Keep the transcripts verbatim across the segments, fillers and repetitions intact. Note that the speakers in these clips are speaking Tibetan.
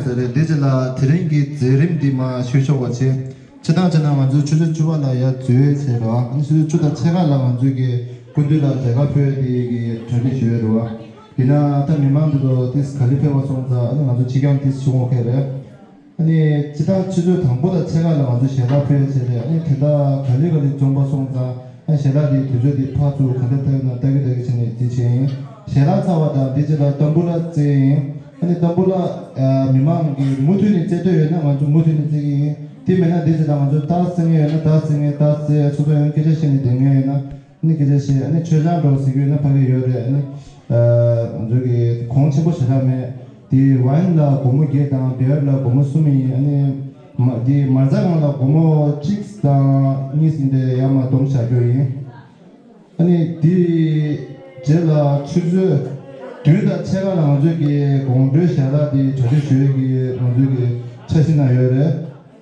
ཟེར་རེད། འདི་ཅི་ལ་དེ་རིང་གི་མཛད་རིམ་འདི་མ་ཞུ་ཆོག་པ་བྱས། སྤྱིར་བཏང་བྱས་ན་ང་ཚོའི་ཆུ་ཚོད་བཅུ་པ་ལ་ཡར་འཛུལ་བྱས་རེད་བ། ཨ་ནི་ཆུ་ཚོད་བཅུ་དང་ཕྱེད་ཀ་ལ་ང་ཚོའི་གི་སྐུ་མདུན་ལ་མཇལ་ཁ་ཕུལ་ཡས་ཀྱི་གྲ་སྒྲིག་ཞུ་ཡས་རེད་བ། ཡིན་ན་ད་མི་མང་འདི་ཚོ་ཏིས་ག་ལེ་ཕེབས་པ་སོང་ཙང་ཨ་ནི་ང་ཚོ་ཕྱི་རྐྱང་ཏིས་བྱུང་འོ་ཁེ་རེད། ཨ་ནི་སྤྱིར་བཏང་ཆུ་ཚོད་དང་པོ་དང་ཕྱེད་ཀ་ལ་ང་ཚོ་ཞལ་ལག་ཕུལ་ཡས་བྱས་རེད། ཨ་ནི་དེ་དག་ག་ལེ་ག་ལེ་འཛོམས་པ་སོང་ཙང་ཨ་ཞལ་ལག་དེའི་དུས་ཚོད་དེ་ཕར་ཚུར་ག་འདྲ་ལྟ་ཡོད་ན་ལྟ་གི་ལྟ་གི་བྱས་ནས་དེ་བྱས་ཡིན། ཞལ་ལག་ཚར་བ་དང་དེ་རྗེས་ལ་ཏམ་བུ་ལ་བཙལ་ཡིན། ཨ་ནི་ཏམ་བུ་ལ་ཨ་མི་མང་གིས་མུ་མཐུད་ནས་བཙལ་འདོད་ཡོད་ན་ང་ཚོ་མུ་མཐུད་ནས་བཙལ་གི་ཡིན། དེ་མེད་ན་དེ་རྗེས་ལ་ང་ཚོ་རྟགས་བཙལ་མཁན་ཡོད་ན་རྟགས་བཙལ་མཁན་རྟགས་བཙལ། སོ་སོ་ཡང་སྐད་ཆ་བཤད་ནས་བསྡད་མཁན་ཡོད་ན། ནི་སྐད་ཆ་བཤད། ཨ་ནི་མཆོད་ཆང་འགྲོ་ཟེར་གྱི་ཡོད་ན་ཕ་གི་ཡོད་རེད། ཨ་ནི་ཨ་ང་ཚོ་གི་གོང་ཆེན་པོ་ཞེ་དྲག་མེད། དེ་ཝའིན་ལ་སྒོར་མོ་བརྒྱད་དང་བི་ཡར་ལ་སྒོར་མོ་གསུམ་ཡིན། ཨ་ནི་མ་དེ་མར་ཚ་གང་ལ་སྒོར་མོ་གཅིག་དང་གཉིས་ཡིན་ཏེ་ཡར་མར་བསྡོམས་བཞག་རྒྱུ་ཡིན། ཨ་ནི་དེ་རྗེས་ལ་ཆུ་ཚོད་བདུན་དང་ཕྱེད་ཀ་ལ་ང་ཚོ་གི་དགོང་དྲོའི་ཞལ་ལག་དེ་གྲ་སྒྲིག་ཞུ་ཡས་ཀྱི་ང་ཚོ་གི་འཆར་གཞི་ནང་ཡོད་རེད།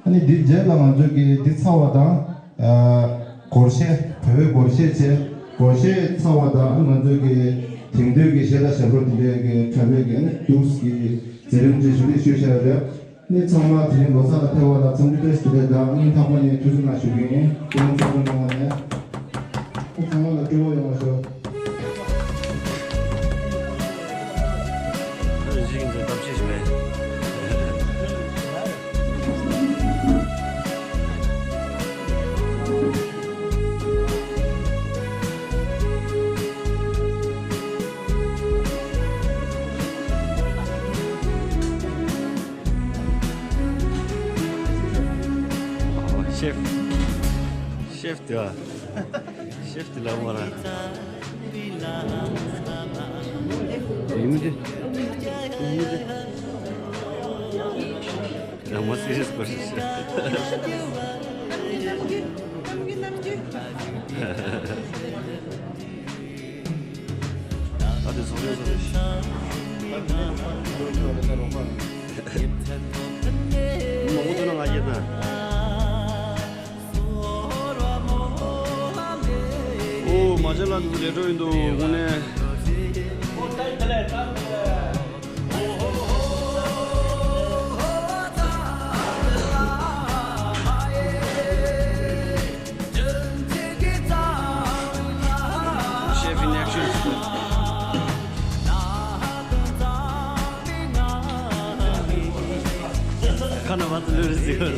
ཨ་ནི་འདི་རྗེས་ལ་ང་ཚོས་ཀྱི་འདི་ཚར་བ་དང་། ཨ་སྒོར་གཞས། བོད་པའི་སྒོར་གཞས་བྱས། སྒོར་གཞས་ཚར་བ་དང་ང་ཚོས་ཀྱི་དེང་དུས་ཀྱི་གཞས་དང་ཞབས་བྲོ་དེ་འདྲའི་གི་འཁྲབ་པའི་གི་ཨ་ནི་ཌུག་སི་གི་མཛད་རིམ་ཅིག་ཞུ་གཏུག་ཞུས་བཞག་ཡོད་རེད། ཨ་ནི་ཚང་མ་དེ་རིང་ལོ་གསར་ལ་ཕེབས་པ་ལ་འཚམས་འདྲི་བཀྲ་ཤིས་བདེ་ལེགས་དང་ཨ་ནི་མཐའ་མ་ནས་ཐུགས་རྗེ་གནང་ཞུ་གི་ཡིན། དེ་རིང་ཚོགས་འདུ་གནང་བ་ནས། ཚང་མ་ལ་སྤྲོ་བོ་ཡོང་བ་ཞུ། ཤེབ། ཤེབ་དེ་བ། ཤེབ་དེ་ལ་མ་ར། ཡིན་མི་དེ། ཡིན་མི་དེ། རང་མ་སི་རི་ཡས་སྐོར་ཞིག་ཤེ། ཨ་དེ་སོང་རེད་སོང་རེད། མང་པོ་ཐོན་ན་ང་རྒྱལ་དང་། ཨོ་མ་ཇ་ལ་འདུག་ལས་འགྲོ་ཡིན་འདུག་དངོས་གནས། Chef in action. ཁ་ན་བ་ཚོ་ལུས་རེ་ཟིག་ལ།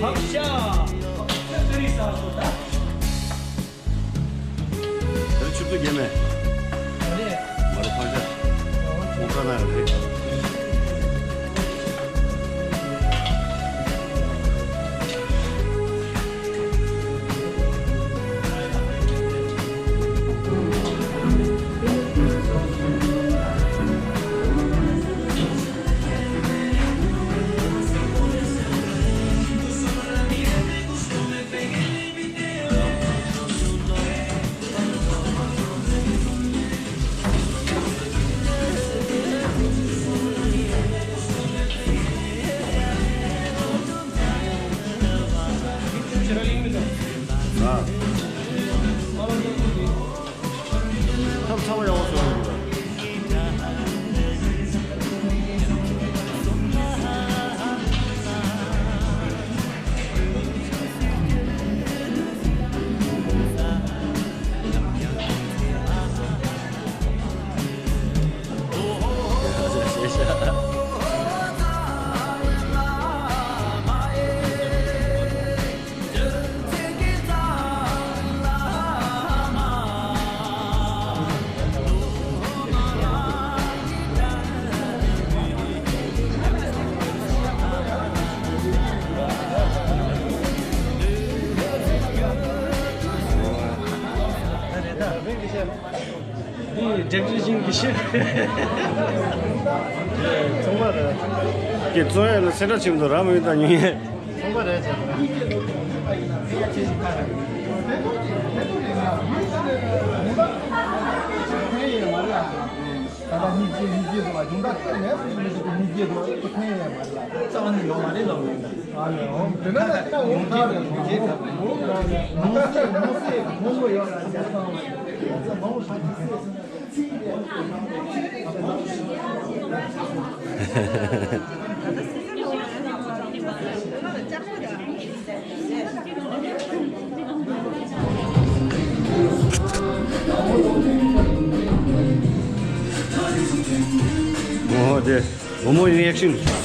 ཕག་ཤ། དེར་ཆུ་ཚོད་བརྒྱད་མེད། མ་རེད་ཕང་ཤ། ཁོང་ཁ་ན་རེད། ཐབས་ཚ་བ་ཡག་པོ་བཟོ་ཡོད་རེད། འདི་ཌེབ་ཌི་ཤིང་གི་ཤི། ཚོང་པ་རེད། ཀྱི་གཙོ་ཡས་ལ་སེ་འདྲ་ཆེན་པོ་ར་མི་ད་ཉུང་ཡས། ཚོང་པ་རེད་ཅེས། མི་སྐྱེ་མི་སྐྱེ་འདུག་ལ། ཡོང་ད་སྐྱེ་མེད་པ་ཞིག་མི་འདུག་མི་སྐྱེ་འདུག་ལ། ཁོ་ཐེན་ཡས་མ་རེད་ལ། རྩ་བ་ནས་ཡོང་མ་རེད་ལ། ཨ་ནི་འོང་དེ་ན་ད་འོང་ཐག་རེད། འོང་ཐག་རེད། འོང་ཐག་རེད། འོང་སྲིད་འོང་སྲིད་འོང་གི་ཡོད་ལ། རྒྱ་ཚང་བ་རྒྱ་ཚང་མང་པོ་ཕ་གི་སྲིད། ཨོ་དེ་བུ་མོ་ཡིན་ཡག་ཤིང་།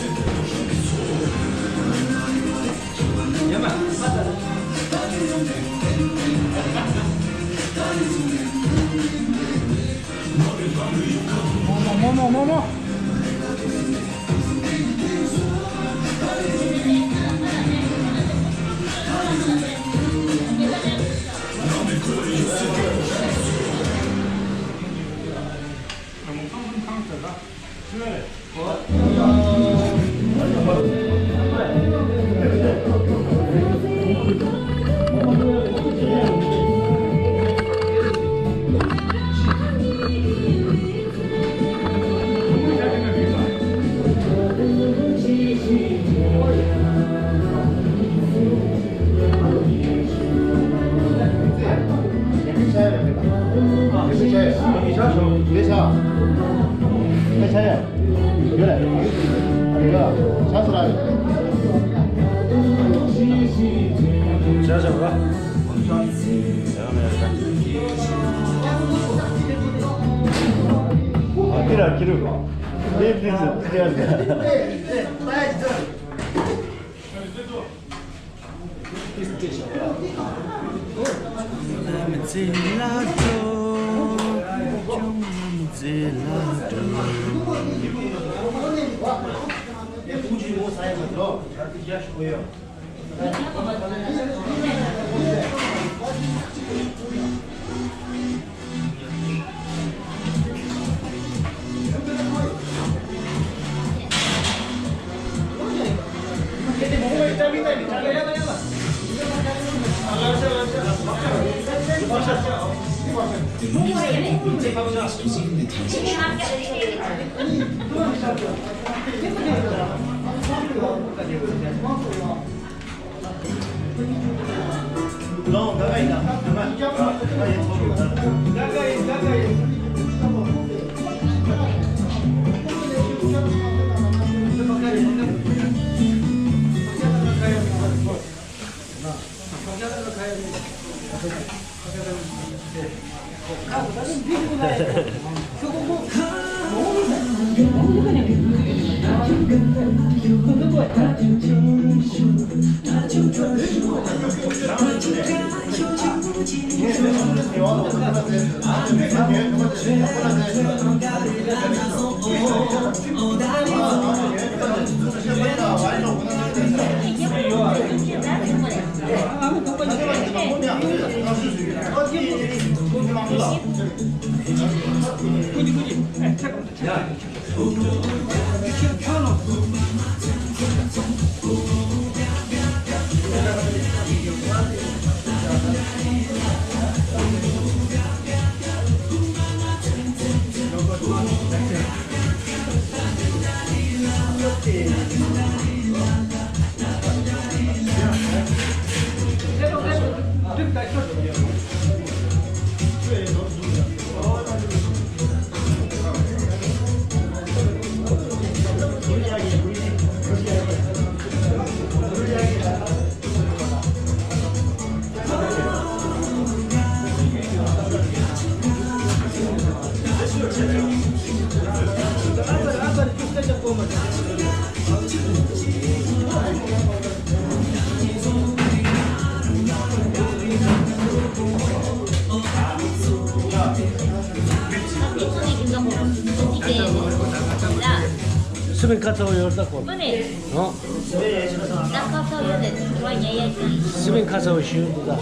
སི་པན་ཁ་ཚ་བོ་ཡོད་ད་ཁོ། ཨོ་ནི། ཨོ། ད་ཁ་ཚ་བོ་ཡོད་ད་ཁོ་ཉེ་ཡ་ཅིག་སི་པན་ཁ་ཚ་བོ་ཞུ་འདུག་ད།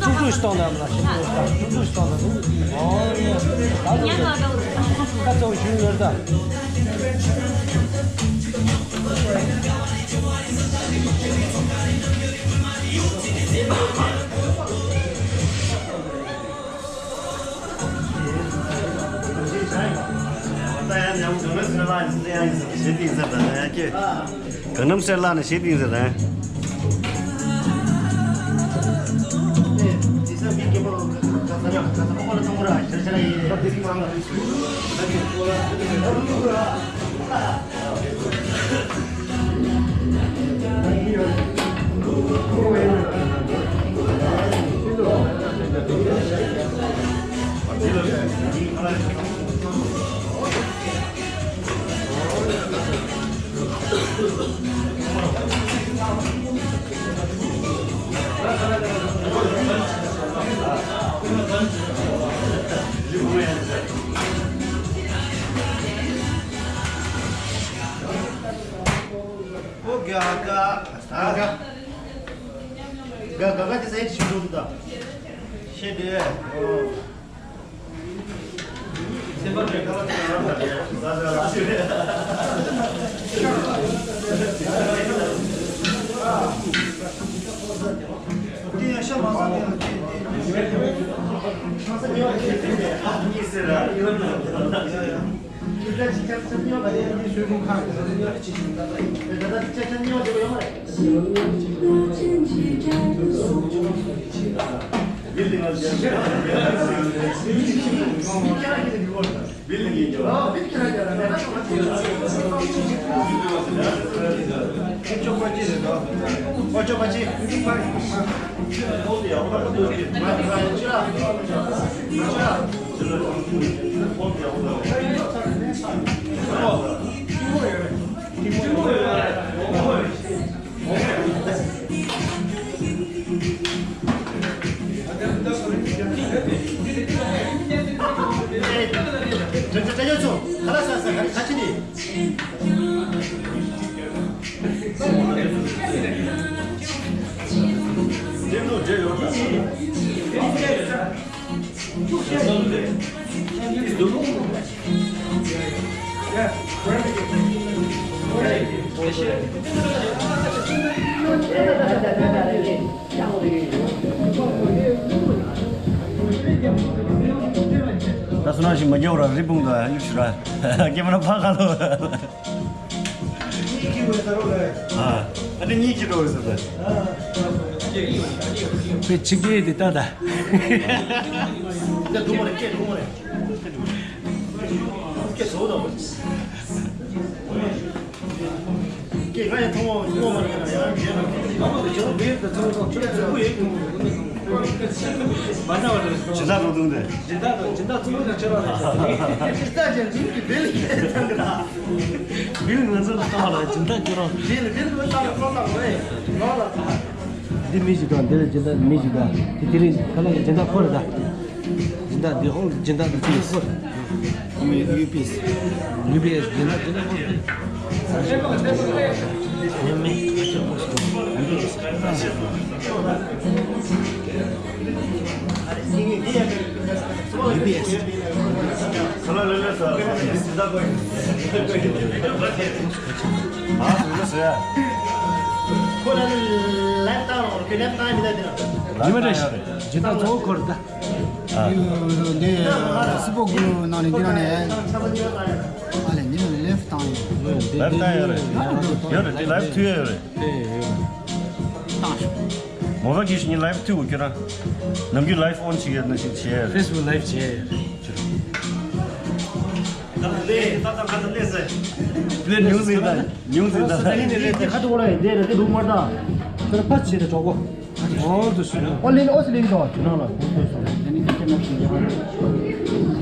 ཀྲུང་ཀྲུང་ཞིག་གཏོང་དང་ལ་ཞིག་གཏོང་དང་ཀྲུང་ཀྲུང་ཞིག་གཏོང་དང་ཀྲུང་ཀྲུང་ཨོ་ཡ་ད་ཚོ་ཞུ་ཡོད་ད། གང་འགྲམ་སེར་བརླག་ནས་ཞེད་དེ་ཡིན་ཟེར་ན། ད་སུ་ན་ཞིག་མ་རྒྱག་ར་རི་བུང་དུ་ཡུག་ཤུ་ར་སྐྱེ་མ་ན་ཕ་ག་ལོ། ཨ་ནི་གཉིས་ཀྱི་འགྲོ་བའི་ཟེར་ད། པེ་ཆིག་གེ་དེ་ལྟ་ད། སྦྱིན་བདག་འགྲོ་དུང་དེ། སྦྱིན་བདག་ཅན་འཛུམ་གྱི་བེ་ལི་ཁེ་ཐང་གི་ན། བིལ་ང་ཚོ་ལ་ལྟ་བ་ལ་སྦྱིན་བདག་ཁྱོད་རང་། བིལ་བིལ་ང་ལྟ་བ་ལྟ་བ་རེད། ལོ་ལ་ལྟ། འདི་མི་ཞིག་དང་འདི་ལ་སྦྱིན་བདག་མི་ཞིག་དང་དེ་དེ་རིང་ཁ་ལག་གི་སྦྱིན་བདག་ཁོ་རེད་ད། སྦྱིན་བདག་འདི་ཨོ་སྦྱིན་བདག་འདི་ཅི་ཡིན་ཁོ་རེད། ཡུ་པི་ཨེས། ཡུ་པི་ཨེས་སྦྱིན་བདག་སྦྱིན་བདག་ཁོ་རེད། ཉམས་མེད་ཁ་ཆེ་ཁོ་ཞིག་ཡུ་པི་ཨེས། ཡུ་པི་ཨེས། ཉི་མ་རེ་ཞིག་སྦྱིན་བདག་གཙོ་བོ་ཁོ་རེད་ད། འདི་སི་པོ་གུ་ནང་ནས་འདི་ནང་ནས་ཨ་ལས་འདི་ནང་ནས་ལེབ་བཏང་ཡོད། ལེབ་བཏང་ཡོད་རེད། ཡོད་རེད་དེ་ལེབ་མཐུད་ཡོད་རེད། བཏང་ཤོག་མོ་ཕ་གིས་ནི་ལའིབ་མཐུད་དགོས་ཁྱོད་རང་། ནམ་རྒྱུན་ལའིབ་ཨོན་བྱེད་ཡ་ནང་བཞིན་བྱེད་ཡ་རེད། ཕེ་སི་བུག་ལའིབ་བྱེད་ཡ་རེད། ལས་ད་ད་ང་ད་ལས་ཟེར། ལས་ཉུང་ཟིག་ད་ཉུང་ཟིག་ད། ད་ནི་ནི་ལས་ད་ཁ་ཐུག་ལ་ཡིན་དེ་རེད་དེ་ལུག་མར་ད། ཁྱོད་ཕ་བྱེད་དེ་གྲོགས་པོ། ཨོ་དུ་སུ་ཨོ་ལིན་ཨོ་སི་ལིན་དོ་ཁྱོད་རང་ལ་ཁོང་ཁོས་སོང་། ད་ནི་ཁྱེད་ཁྱེད་ནམ་ཞིག་ཡོང་།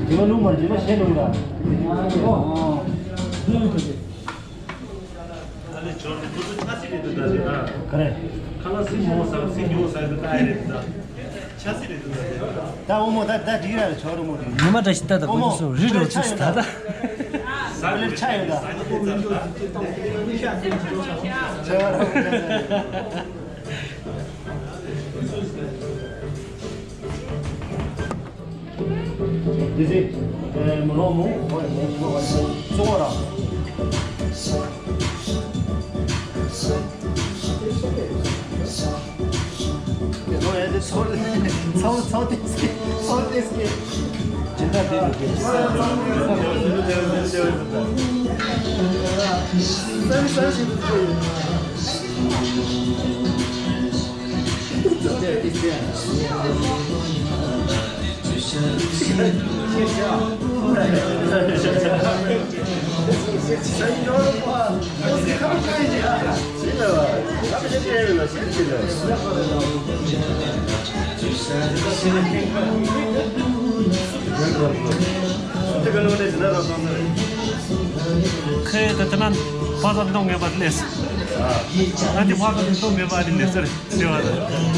དེ་མ་ལུག་མར་དེ་མ་བྱེད་ནོ་ད། ཨོ། ཨ་ལེ་ཇོར་ནི་ཁོ་ཚོ་ཆ་སྲིད་རེད་འདུག་ད་རེད་ཨ། ག་རེ། ཁ་ལག་སྲིད་མོ་ཟ་སྲིད་ཉོ་ཟ་འདུག་ད་རེད་ད། ཆ་སྲིད་རེད་འདུག་ད་རེད། ད་འོ་མོ་ད་ད་འགྲིག་ར་ལ་ཆོག་རུ་མོ་དེ། ཉི་མ་འདྲ་ཞིག་ལྟ་ད་འོ་མོ་ཁོ་ཚོ་རི་རུ་ཚུགས་ད་ད། ཟ་ལེར་ཆ་ཡོད་ད། ཆ་ཡོད་ད། འདི་ཟེར། ཨེ། མོ་ལོ་མོ། གཙོ་བོ་ར། ལོ་ཡ་དེ་ཚོ་ཚོ་ཚོ་དེ་ཚོ་ ཁོས་ད་ལྟ་ན་ཕ་ཚ་མཐོང་མེད་པ་ལས། ང་དེ་ཕ་ཚ་མཐོང་མེད་པ་དེ་ལས་ཟེར་ཟེར་བ་དང་།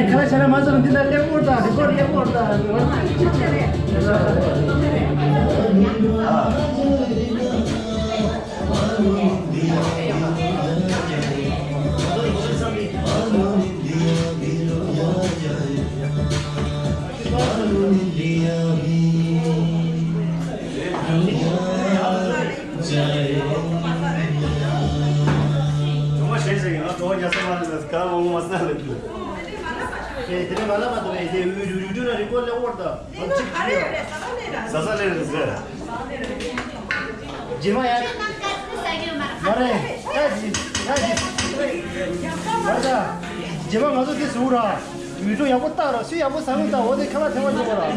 ཁ་ལ་ཆ་ལ་མ་ཟེར་འདི་ལ་ལེགས་པོར་དང་རི་པོར་ལེགས་པོར་དང་། ཇོ་མོ་ཞེས་ཟེར་ཡང་གྲོགས་ཉ་ས་མ་རེད་ཟེར་ག་མང་མ་ས་རེད། དེ་དེ་ནས་མ་ལ་མ་དོ་རེད་དེ་འུ་རུ་རུ་རུ་ན་རི་ཀོ་ལེ་ཝར་ད་ཟ་ས་ལེ་རེད་ཟེར། རྗེས་མ་ཡ། མ་རེད་ད་ཇི་ད་ཇི། མ་རེད་ད། རྗེས་མ་ང་ཚོ་དེ་ཟུག་ར། ཡུལ་གྲུ་ཡག་པོ་བཏགས་ར་སུ་ཡག་པོ་ཟ་ངོ་ད་འོ་དེ་ཁ་ལག་ཐེ་བ་འཇོག་པ་ར།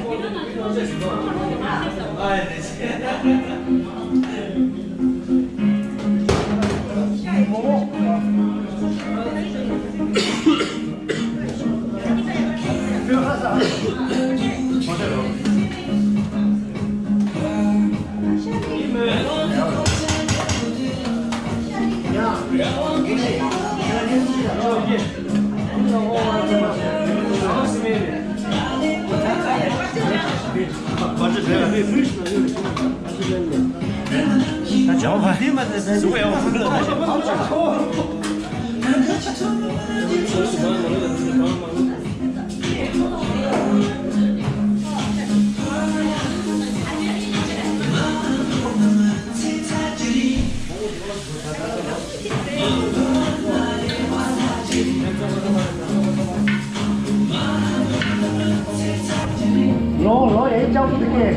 ལོ་ལོ་ཡེ་ཅང་པོ་དེ་ཀེ།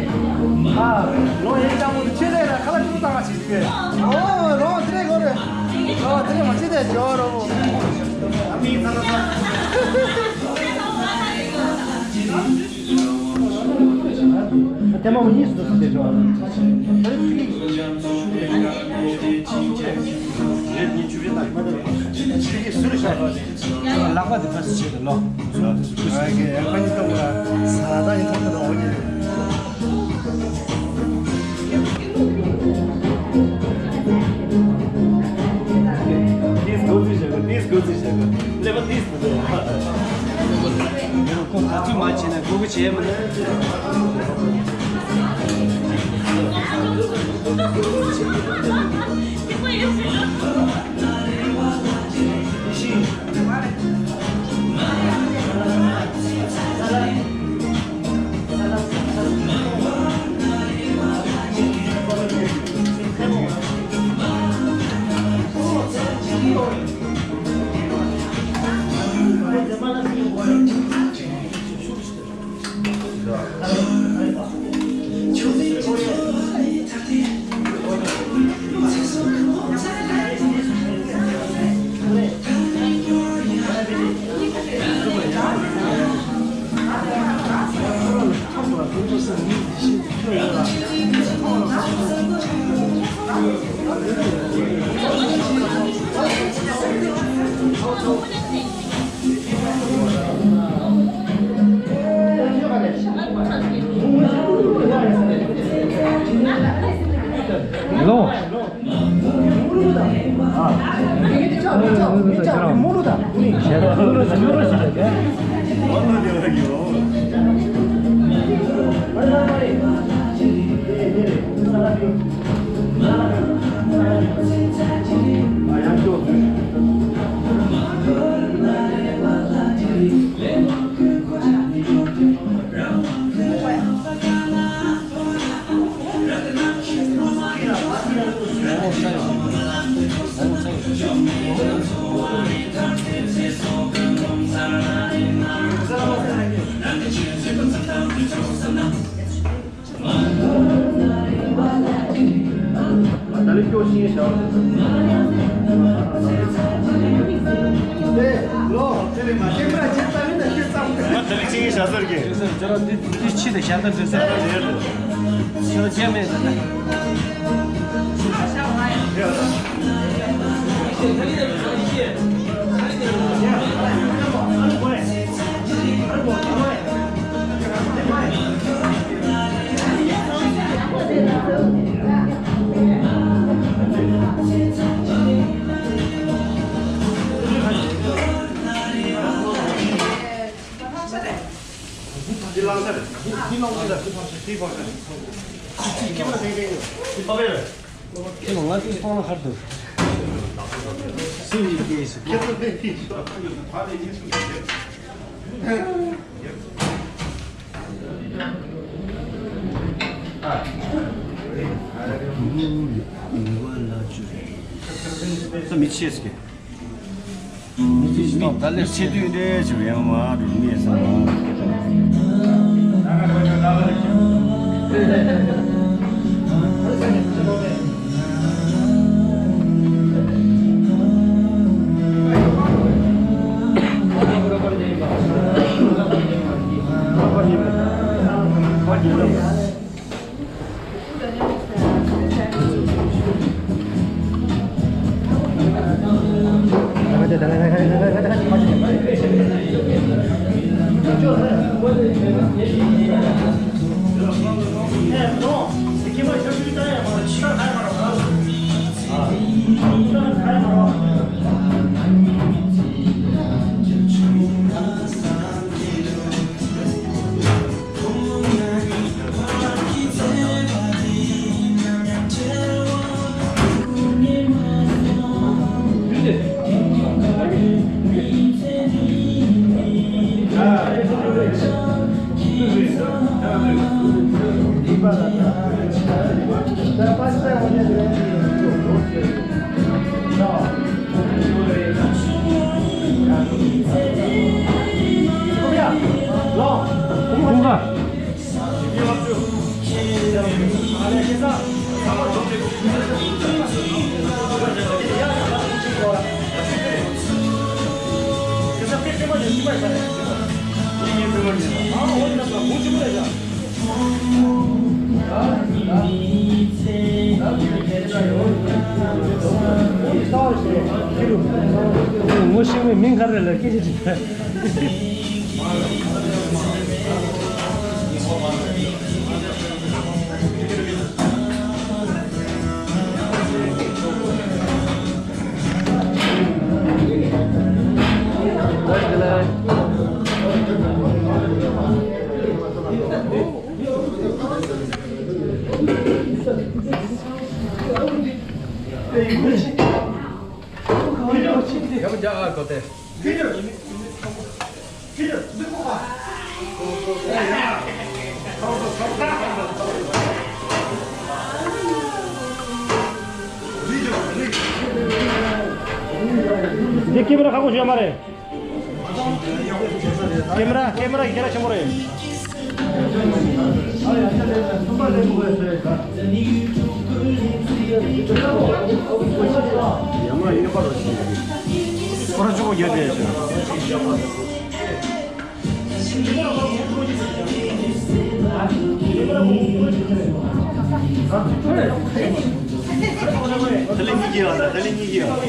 ཨ། ལོ་ཡེ་ཅང་པོ་དེ་ཆེ་ལེ་ར་ཁ་ལ་ཅུ་ཙང་ཞིག་དེ་ཀེ། ཨོ་ལོ་དེ་རེ་གོ་རེ། ལོ་དེ་རེ་མ་ཆེ་དེ་ཇོ་རོ། ཨ་མི་ཚ་ཚ་ཚ། དེ་མ་མོ་གཉིས་སུ་འདུག་ཟེར་ཏེ་འགྲོ་བ། ལག་པ་དེ་ཕར་ཕྱིན་ཆད་ལོ། ཨ་ཀེ་ཨ་ཁ་ཉིན་གཏོང་གི་ལ་ས་ད་ཡིན་ཐོག་ཏུ་འོ་ཉིན། ཏིས་གོ་ཚིག་བྱ་དགོས། ཏིས་གོ་ཚིག་བྱ་དགོས། ཀླད་པ་ཏིས་གོ་ཚིག་ཁོ་ག་ཚོད་མ་བྱས་ན་གོ་གི་བྱས་མི་ནུས། ལོ། ད་ལི་སྐྱོ་ཤིང་ཞག་ལོ། དེ་ལས་མ་ཁྱེད་མ་ཁྱེད་ལྟ་མིན་ན་ཁྱེད་ཙམ། ད་ལི་ཅིག་ཞག་ཟེར་གི། ཟེར་ཟེར་འདི་འདི་ཕྱི་དེ་ཞག་ད་ཟེར་ཟེར། ཞག་རྗེས་མེད་ད། འདི་ལང་ཚར། འདི་ལང་ཚར། འདི་ཕར་ཚུར། འདི་ཕར་ཚུར། འདི་ཕར་ཚུར། འདི་ཕར་ཚུར། ཁྱེད་ལ་ང་ཚོའི་ཚོང་ལ་ཁར་འདུག་སུ་ཡིན་སྐད་ཞིག་ཁྱེད་ཚོ་དེ་ཡིན་ཤོག་མི་ཆེ་ཟེར་གི། ད་ལས་ཆེ་དུས་འདྲེ་ཆེ་བའི་མ་འགྲོ་ངེས་སམ། ཆེན་མོའི་མིང་ག་རེ་ལ་སྐད་ཆ་དྲིས་པས། འདི་ཀེ་མ་ར་ཁག་པོ་ཞིག་ཡོད་མ་རེད། ཀེ་མ་ར་ཀེ་མ་ར་ཡི་གེ་ར་ཆེན་པོ་རེད། ཁོ་རང་གཅིག་པོ་རྒྱབ་བསྡད་ཡོད་ཤག་ད་ལན་གཉིས་ཀྱིས་ཨ། ད་ལན་གཉིས་ཀྱིས་ཨ།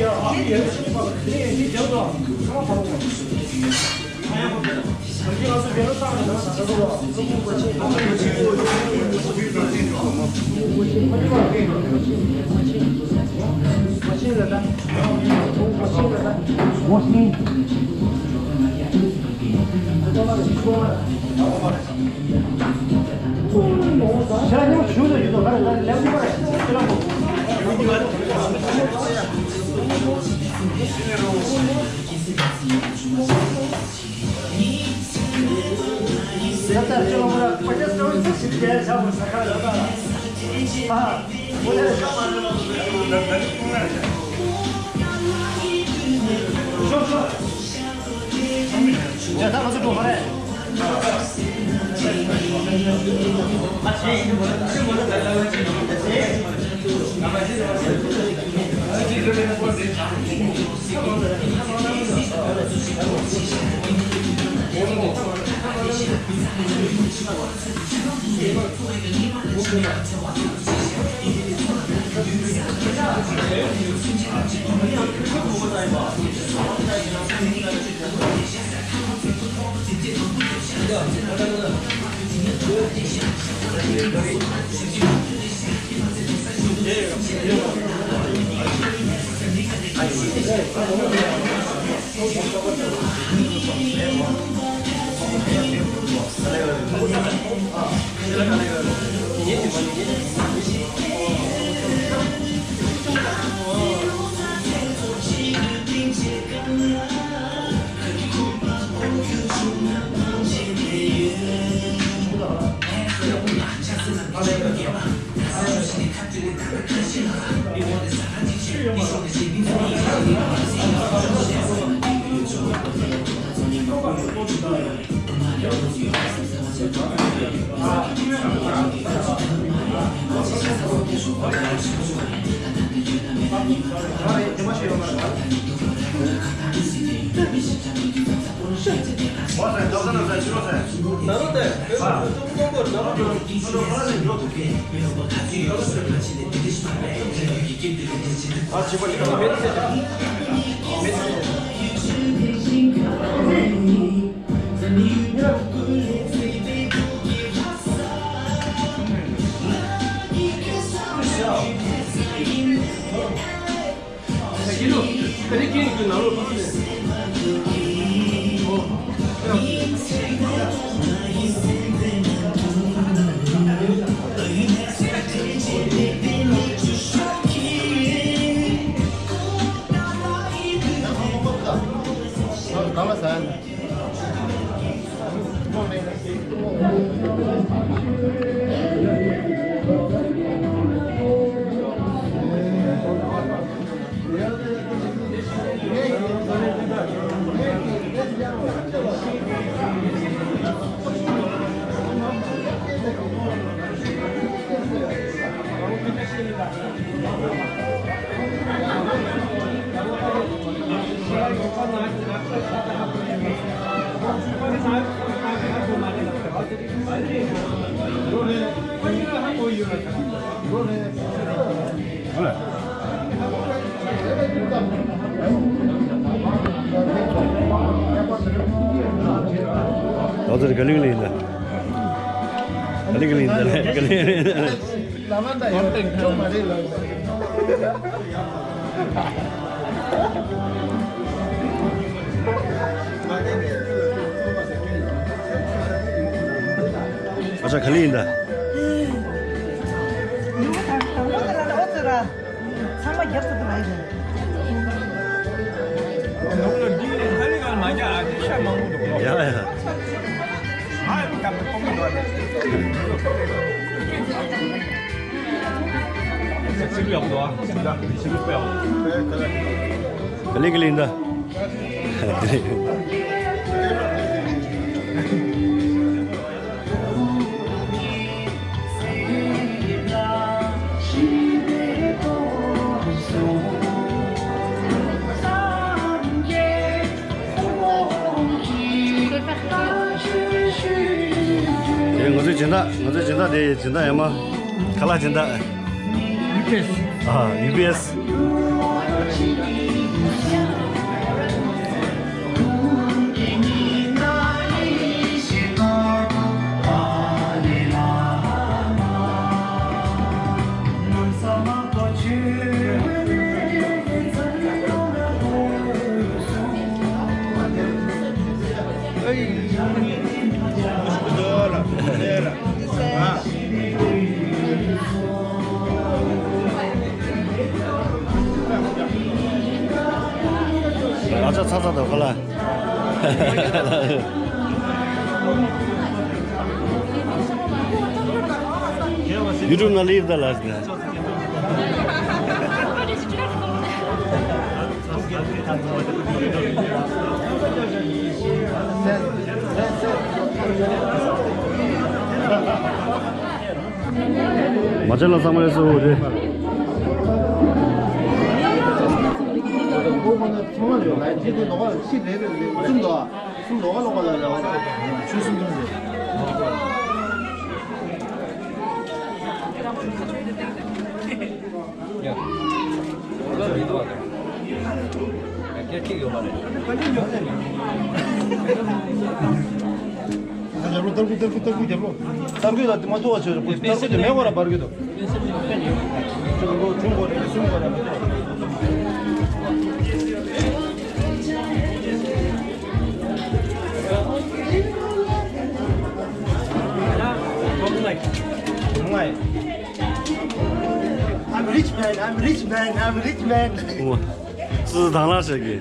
ང་ཚོར་ག་ལེ་ག་ལེ་ཡིན་ད། ག་ལེ་ག་ལེ་ཡིན་ད་ལེ། ག་ལེ་ག་ལེ་ཡིན་ད་ལེ། ལ་མ་ད་ཡོད་ཅོ་མ་རེད་ལ། ཨ་ཅག་ག་ལེ་ཡིན་ད། ཚང་མ་རྒྱབ་ཏུ་ལ་ཡིན། ནོར་ལ་འདི་ཧ་ལི་ག་མ་རྒྱག་ཨ་ཅེ་ཤ་མང་པོ་འདུག་ཡ་ཡ། ཨ་ཡ་ཀ་པ་ཀོང་མི་འདུག་ཨ་ཅེ། ཅི་ཡག་པོ་འདུག་ཨ། ཅི་ཡག་པོ་ཡག་པོ། ག་ལེ་ག་ལེ་ཡིན་ད། དེ་ང་ཚོའི་སྦྱིན་བདག་ང་ཚོའི་སྦྱིན་བདག་དེ་སྦྱིན་བདག་ཡ་མ་ཁ་ལག་སྦྱིན་བདག་ཡུ་པི་ཨེས། ཨ་ཡུ་པི་ཨེས། ཨ་ཅག་ཚ་ཚ་དང་ཁོ་ལ། ཡུ་ཊུབ་ནང་ལ་ཡིབ་ད་ལ། མ་བྱན་ལ་ཚང་མ་ལ་སོ་རེ། རྒྱབ་ལོ། ཏར་ཀུ་ཏར་ཀུ་ཏར་ཀུ་རྒྱབ་ལོ། ཏར་ཀུ་ལ་དེ་མ་ཐུག་པ་བྱོས། ཏར་ཀུ་དེ་མེད་པ་ར་འབར་གི་འདུག་ཁྲུང་ཁྲུང་གོ་རེ་གསུམ་གོ་རེ་མ་ཐུག I'm rich man, I'm rich man, I'm rich man. ཙི་དང་ལ་ཞིག་གི།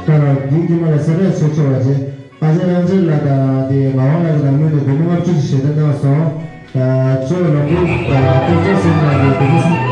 ད་རང་འདིའི་དཀྱིལ་མ་ལ་གསལ་བསྒྲགས་བྱེད་ཆོག་པ་བྱས། ཨ་ཅག་རང་ཆེན་ལགས་དང་དེ་ངག་དབང་ལགས་ཀྱི་ནང་མི་ནས་སྒོར་མོ་ལྔ་བཅུ་ཞིག་ཞལ་འདེབས་གནང་སོང་། ད་ཅོག་ལག་པུ་ད་ཏོག་ཙམ་ཟིན་ན་དེ་དེ་ཚོ་སྲིད།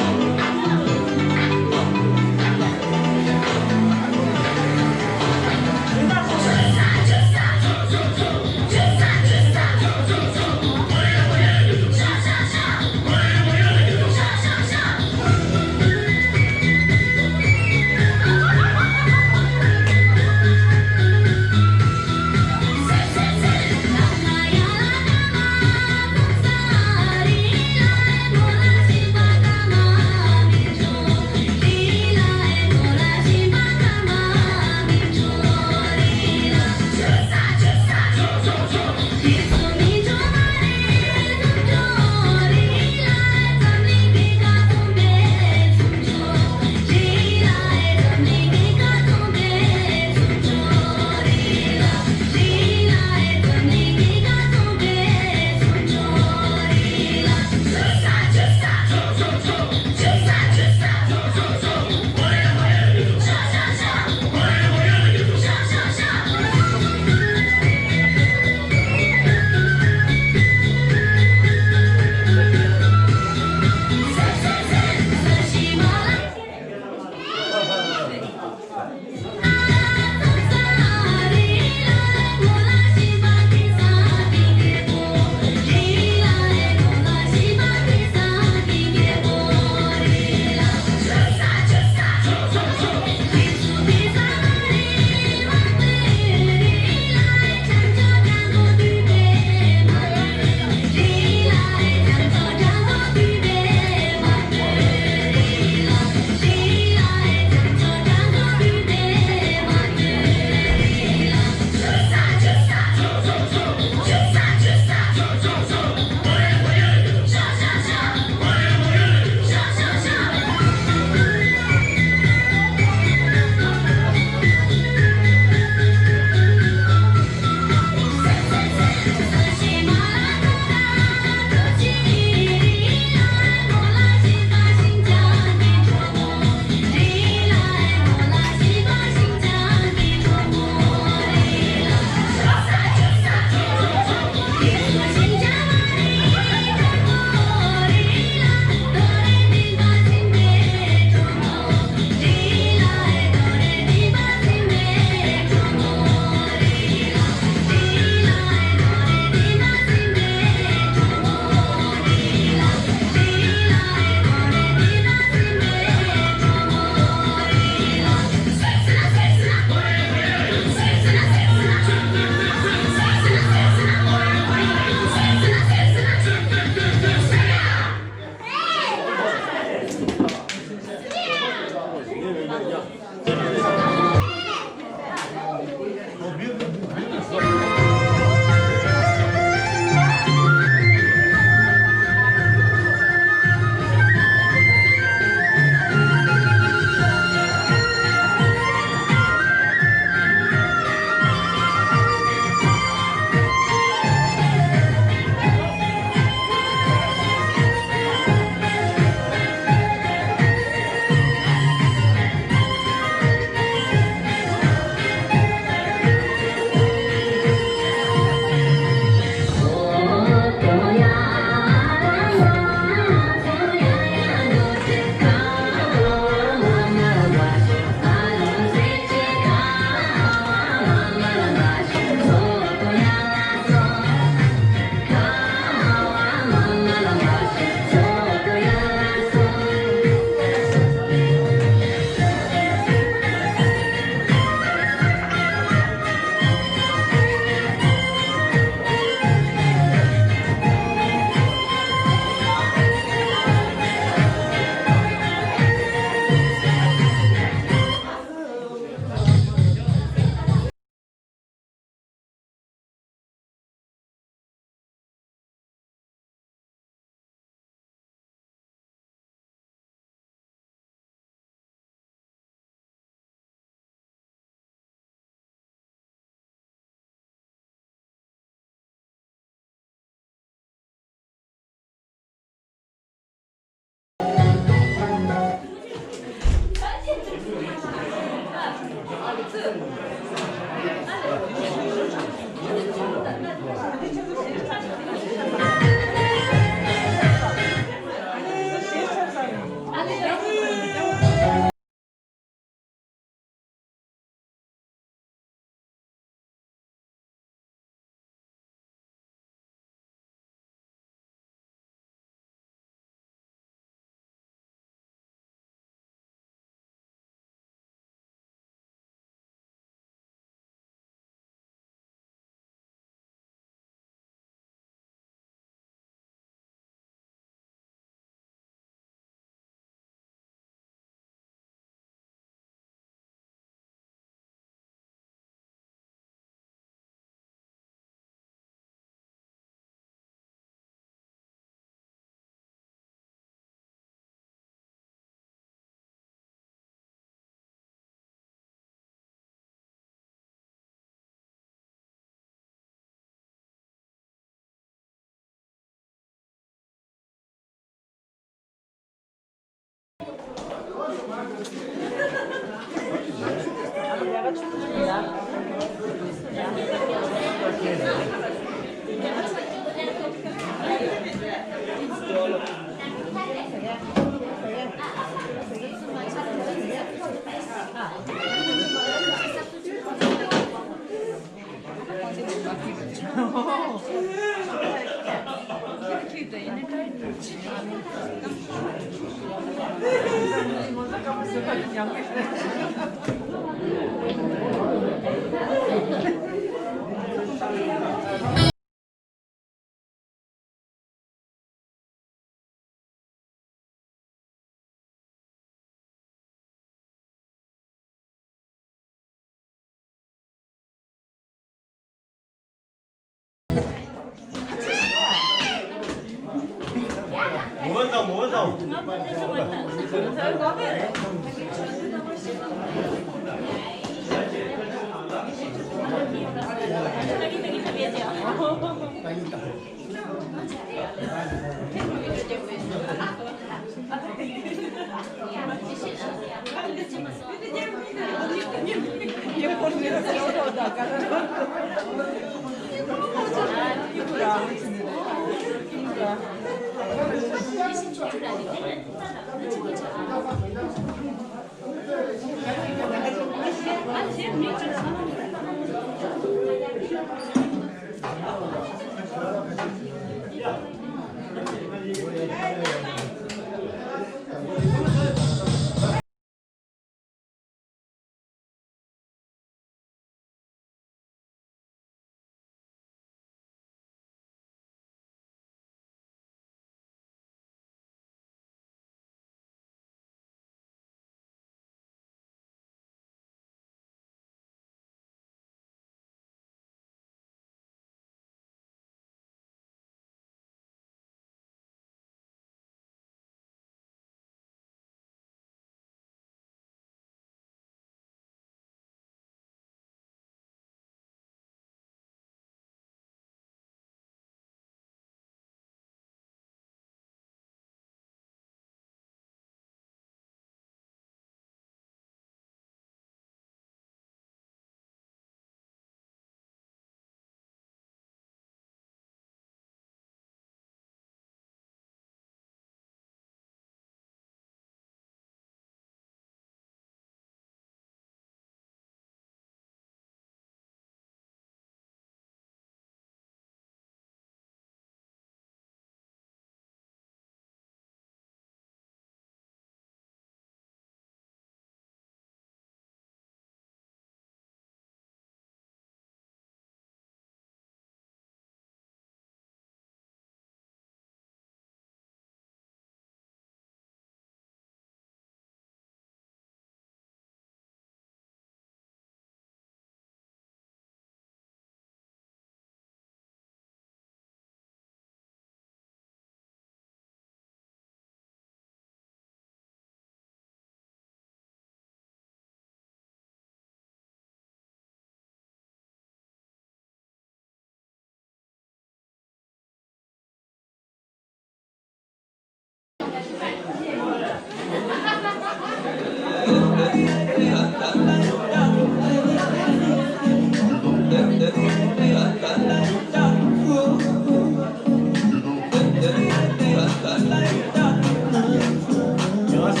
ཡང་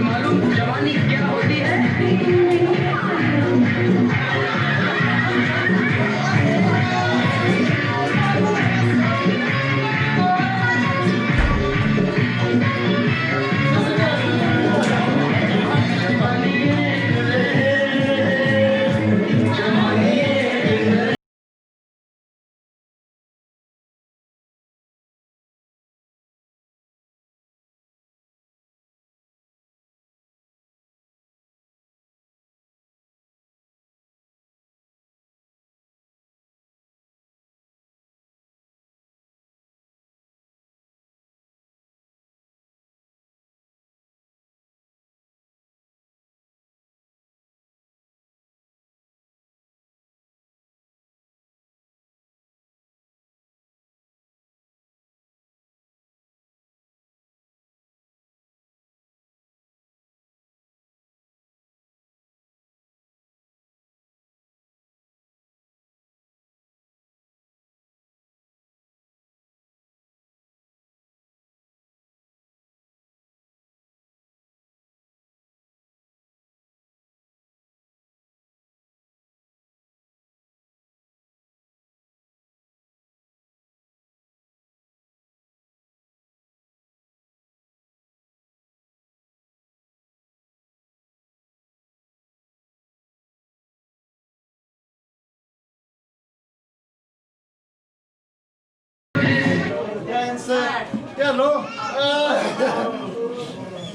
मालूम जवानी क्या होती है?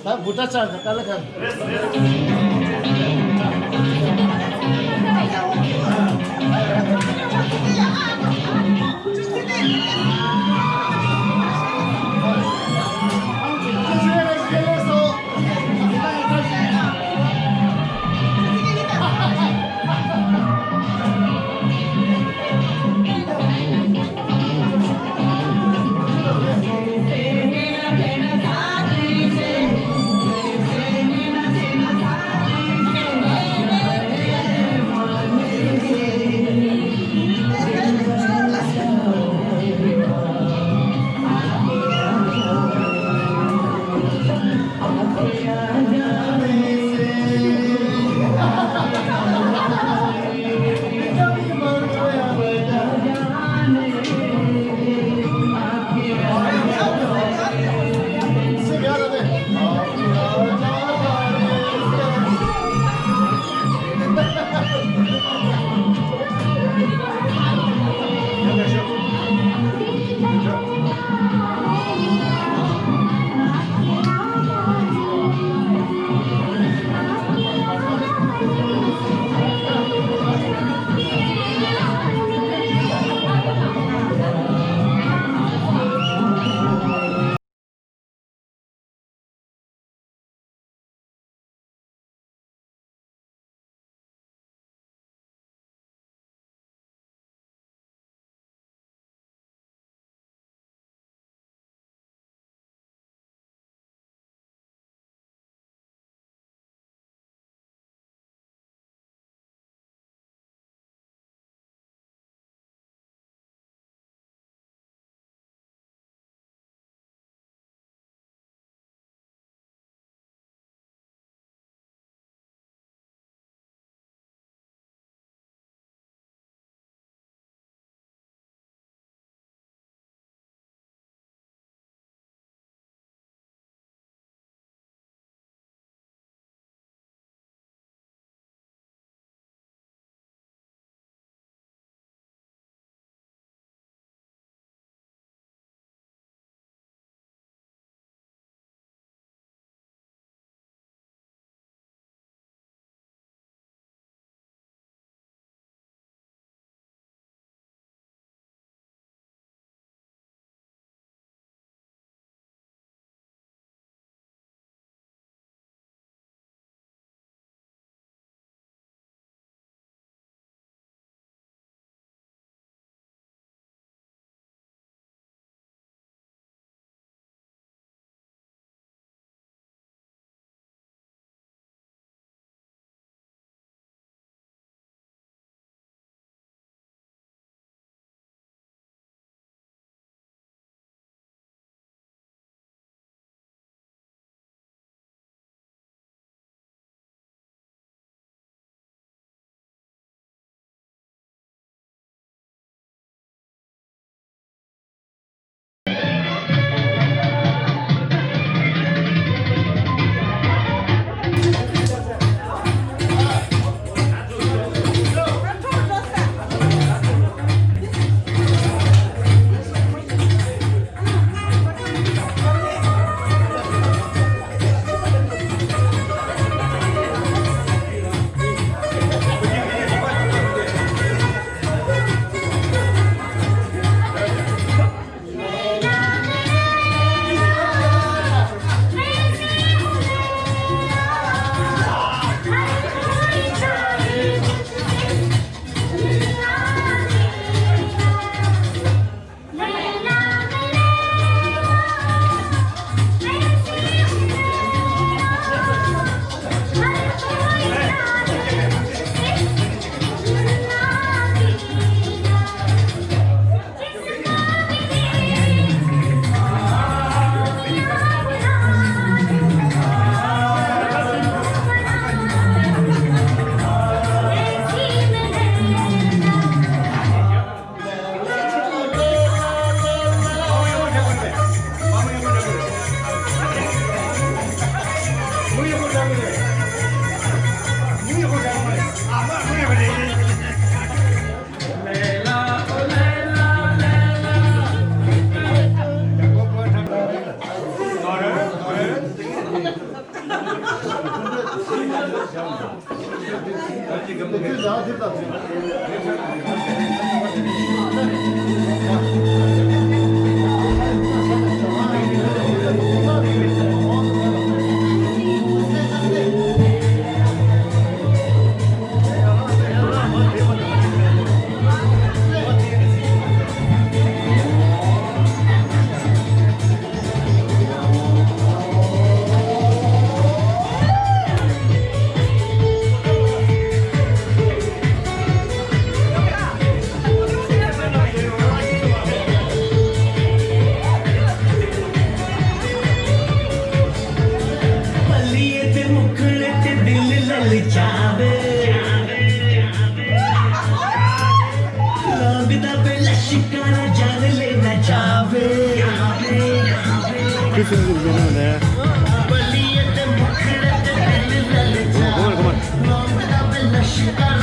ད་བུ་ཏྲ་ཅག་གི་ཏཱ་ལ་ཁ། ਬਲੀਏ ਤੇ ਮੁਖੜੇ ਤੇ ਦਿਲ ਲਲਚਾਵੇ। ਲੌਂਗ ਦਾ ਵੇ ਲਸ਼ਕਰ ਜਾਨ ਲੈਣਾ ਚਾਵੇ। ਕਿਸ ਨੂੰ ਬਣਾ ਹੈ? ਬਲੀਏ ਤੇ ਮੁਖੜੇ ਤੇ ਦਿਲ ਲਲਚਾਵੇ। Come on, come on. Long the way Lashkar